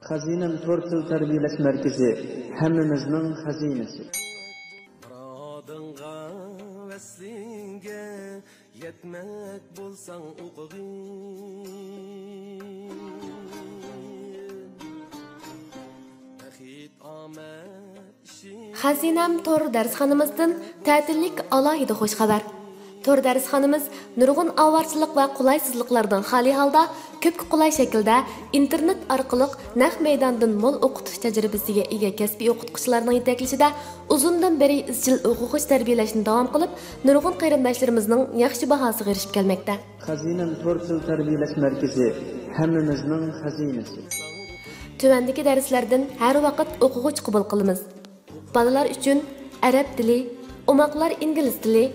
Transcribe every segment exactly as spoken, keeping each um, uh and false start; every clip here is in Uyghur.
خەزىنەم تور تىل تەربىيەلەش مەركىزى، ھەممىمىزنىڭ خەزىنىسى. مۇرادىڭغا، ۋەسلىڭگە يەتمەك بولساڭ ئوقۇغىن. بەخت ئامەت ئىشىك. خەزىنەم تور دەرسخانىمىزدىن تەتۈرلۈك ئالاھىدە خۇش خەۋەر. تور دەرسخانىمىز نۇرغۇن ئاۋارىچىلىق ۋە قولايسىزلىقلاردىن خالىي ھالدا كۆپكە قولاي شەكىلدە ئىنتېرنېت ئارقىلىق نەق مەيداندىن مول ئوقۇتۇش تەجرىبىسىگە ئىگە كەسپىي ئوقۇتقۇچىلارنىڭ يېتەكلىشىدە ئۇزۇندىن بېرى ئىزچىل ئوقۇغۇچى تەربىيەلەشنى داۋام قىلىپ، نۇرغۇن قېرىنداشلىرىمىزنىڭ ياخشى باھاسىغا ئېرىشىپ كەلمەكتە. خەزىنەم تور تىل تەربىيەلەش مەركىزى، ھەممىمىزنىڭ خەزىنىسى. تۆۋەندىكى دەرسلەردىن ھەر ۋاقىت ئوقۇغۇچى قوبۇل قىلىمىز. بالىلار ئۈچۈن ئەرەب تىلى، ئوماقلار ئىنگلىز تىلى،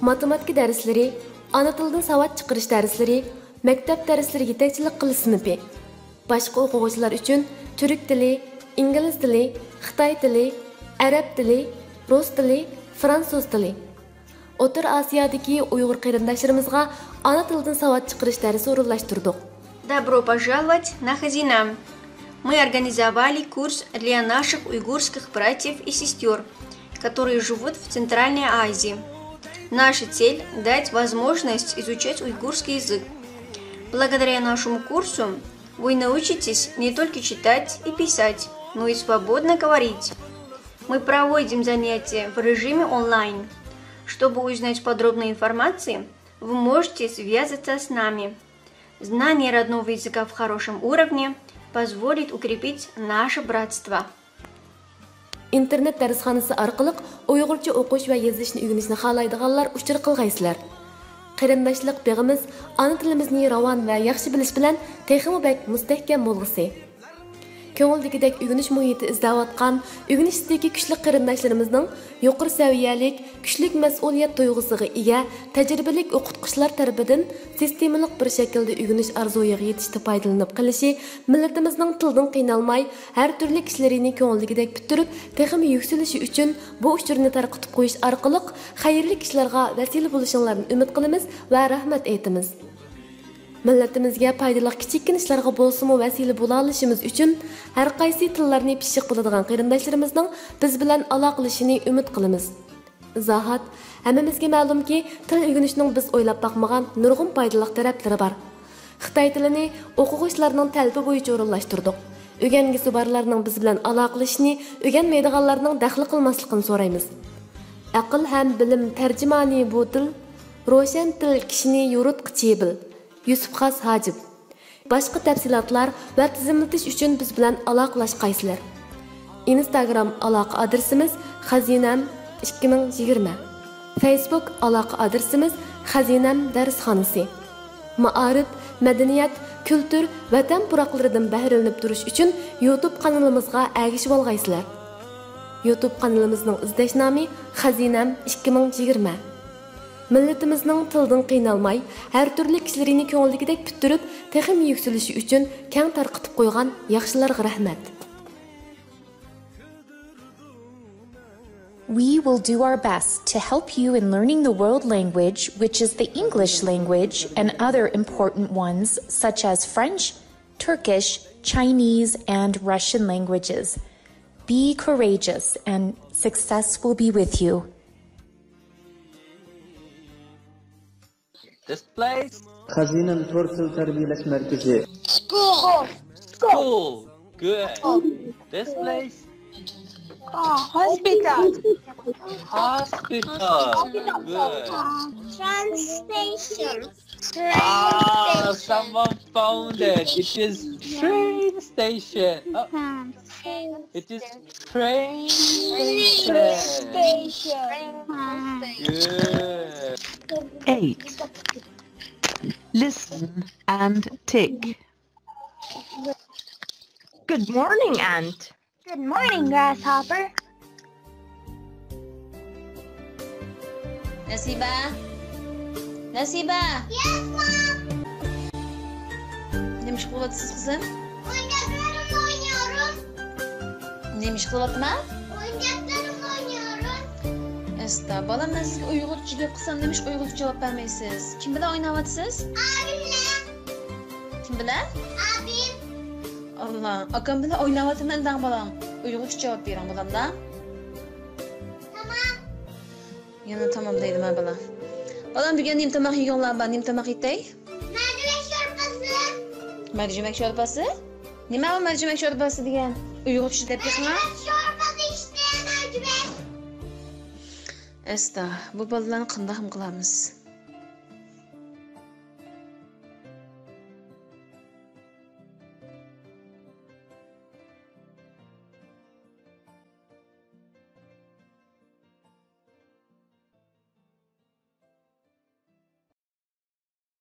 ماتېماتىكا دەرسلىرى، ئانا تىلدىن ساۋات چىقىرىش دەرسلىرى، مەكتەپ دەرسلىرى يېتەكچىلىك قىلىش سىنىپى. باشقا ئوقۇغۇچىلار ئۈچۈن تۈرك تىلى، ئىنگلىز تىلى، خىتاي تىلى، ئەرەب تىلى، رۇس تىلى، فىرانسۇز تىلى. ئوتتۇرا ئاسىيادىكى ئۇيغۇر قېرىنداشلىرىمىزغا ئانا تىلدىن ساۋات چىقىرىش دەرسى ئورۇنلاشتۇردۇق. Добро пожаловать на Хазинам! Мы организовали курс для наших уйгурских братьев и сестер, которые живут в Центральной Азии. Наша цель — дать возможность изучать уйгурский язык. Благодаря нашему курсу вы научитесь не только читать и писать, но и свободно говорить. Мы проводим занятия в режиме онлайн. Чтобы узнать подробные информации, вы можете связаться с нами. Знание родного языка в хорошем уровне позволит укрепить наше братство. ئىنتېرنېت دەرسخانىسى ئارقىلىق ئۇيغۇرچە ئوقۇش ۋە يېزىشنى ئۆگىنىشنى خالايدىغانلار ئۇچۇر قىلغايسىلەر. قېرىنداشلىق بېغىمىز ئانا تىلىمىزنى راۋان ۋە ياخشى بىلىش بىلەن تېخىمۇ بەك مۇستەھكەم بولغۇسى. كۆڭۈلدىكىدەك ئۆگىنىش مۇھىتى ئىزدەۋاتقان، ئۆگىنىش ئىستىكى كۈچلۈك قېرىنداشلىرىمىزنىڭ يۇقىرى سەۋىيەلىك، كۈچلۈك مەسئۇلىيەت تۇيغۇسىغا ئىگە، تەجرىبىلىك ئوقۇتقۇچىلار تەرىپىدىن سىستېمىلىق بىر شەكىلدە ئۆگىنىش ئارزۇيىغا يېتىشتە پايدىلىنىپ قېلىشى، مىللىتىمىزنىڭ تىلدىن قىينالماي، ھەر تۈرلۈك ئىشلىرىنى كۆڭلىدىكىدەك پۈتتۈرۈپ، تېخىمۇ يۈكسىلىشى ئۈچۈن بۇ ئۇچۇرنى تارقىتىپ قويۇش ئارقىلىق خەيرلىك ئىشلارغا ۋەسىلە بولۇشۇڭلارنى ئۈمىد قىلىمىز ۋە رەھمەت ئېيتىمىز. مىللىتىمىزگە پايدىلىق كىچىككىنە ئىشلارغا بولسىمۇ ۋەسىلە بولالىشىمىز ئۈچۈن، ھەرقايسى تىللارنى پىششىق بىلىدىغان قېرىنداشلىرىمىزنىڭ بىز بىلەن ئالاقىلىشىشىنى ئۈمىد قىلىمىز. ئىزاھات، ھەممىمىزگە مەلۇمكى، تىل ئۆگىنىشنىڭ بىز ئويلاپ باقمىغان نۇرغۇن پايدىلىق تەرەپلىرى بار. خىتاي تىلىنى ئوقۇغۇچىلارنىڭ تەلىپى بويىچە ئورۇنلاشتۇردۇق. ئۆگەنگۈسى بارلارنىڭ بىز بىلەن ئالاقىلىشىشىنى ئۆگەنمەيدىغانلارنىڭ دەخلى قىلماسلىقىنى سورايمىز. ئەقىل ھەم بىلىم تەرجىمانى بۇ تىل، روشەن تىل كىشىنى يورۇتقۇچى بىل. يۈسۈپ خاس ھاجىپ. باشقا تەپسىلاتلار ۋە تىزىملىتىش ئۈچۈن بىز بىلەن ئالاقىلاشقايسىلەر. ئىنستاگرام ئالاقە ئادرېسىمىز خەزىنەم ئىككى مىڭ يىگىرمە. فەيسبۇك ئالاقە ئادرېسىمىز خەزىنەم دەرسخانىسى. مائارىپ، مەدەنىيەت، كۈلتۈر، ۋەتەن پۇراقلىرىدىن بەھرىلىنىپ تۇرۇش ئۈچۈن يۇتۇب قانىلىمىزغا ئەگىشىۋالغايسىلەر. يۇتۇب قانىلىمىزنىڭ ئىزدەش نامى خەزىنەم ئىككى مىڭ يىگىرمە. مىللىتىمىزنىڭ تىلدىن قىينالماي، ھەر تۈرلۈك ئىشلىرىنى كۆڭلىدىكىدەك پۈتتۈرۈپ، تېخىمۇ يۈكسىلىشى ئۈچۈن كەڭ تارقىتىپ قويغان ياخشىلارغا رەھمەت. We will do our best to help you in learning the world language, which is the English language, and other important ones such as French, Turkish, Chinese, and Russian languages. Be courageous, and success will be with you. This place? خەزىنەم تور تىل تەربىيەلەش مەركىزى. School. School. Good. This place? Oh, hospital. Hospital. Good. Train station. Train Ah, station. Someone found it. It is train station. Oh, Hmm. it is train Train station. Station. Hmm. Good. Eight. Listen and tick. Good morning, Ant. Good morning, Grasshopper. نەسىبە! نەسىبە! Yes, Mom. نېمە ئىش قىلىۋاتىسىز، قىزىم؟ Oyuncaklarımla oynuyorum. نېمە ئىش قىلىۋاتىمەن؟ Oyuncaklarımla oynuyorum. ئەستا، بالام، مەن سىزگە ئۇيغۇرچە گەپ قىلسام، نېمە ئىش ئۇيغۇرچە جاۋاب بەرمەيسىز؟ كىم بىلەن ئويناۋاتىسىز؟ Abimle. كىم بىلەن؟ Abim. ئاللا بالام، ئاكام بىلەن ئويناۋاتىمەن ئىنداڭ بالام. ئۇيغۇرچە جاۋاب بېرىڭ بالامدا. تامام. يەنە تامام دەيدىما بالا. بالام، بۈگۈن نېمە تاماق يېگۈڭلار بار؟ نېمە تاماق يېتەي؟ مەرجىمەك شورپىسى. مەرجىمەك شورپىسى؟ نېمە ئۇ مەرجىمەك شورپىسى دېگەن؟ ئۇيغۇرچە دەپ بېقىڭا. مەرجىمەك شورپىسى ئىشتە، مەرجىمەك. ئەستا، بۇ بالىلارنى قانداقمۇ قىلارمىز؟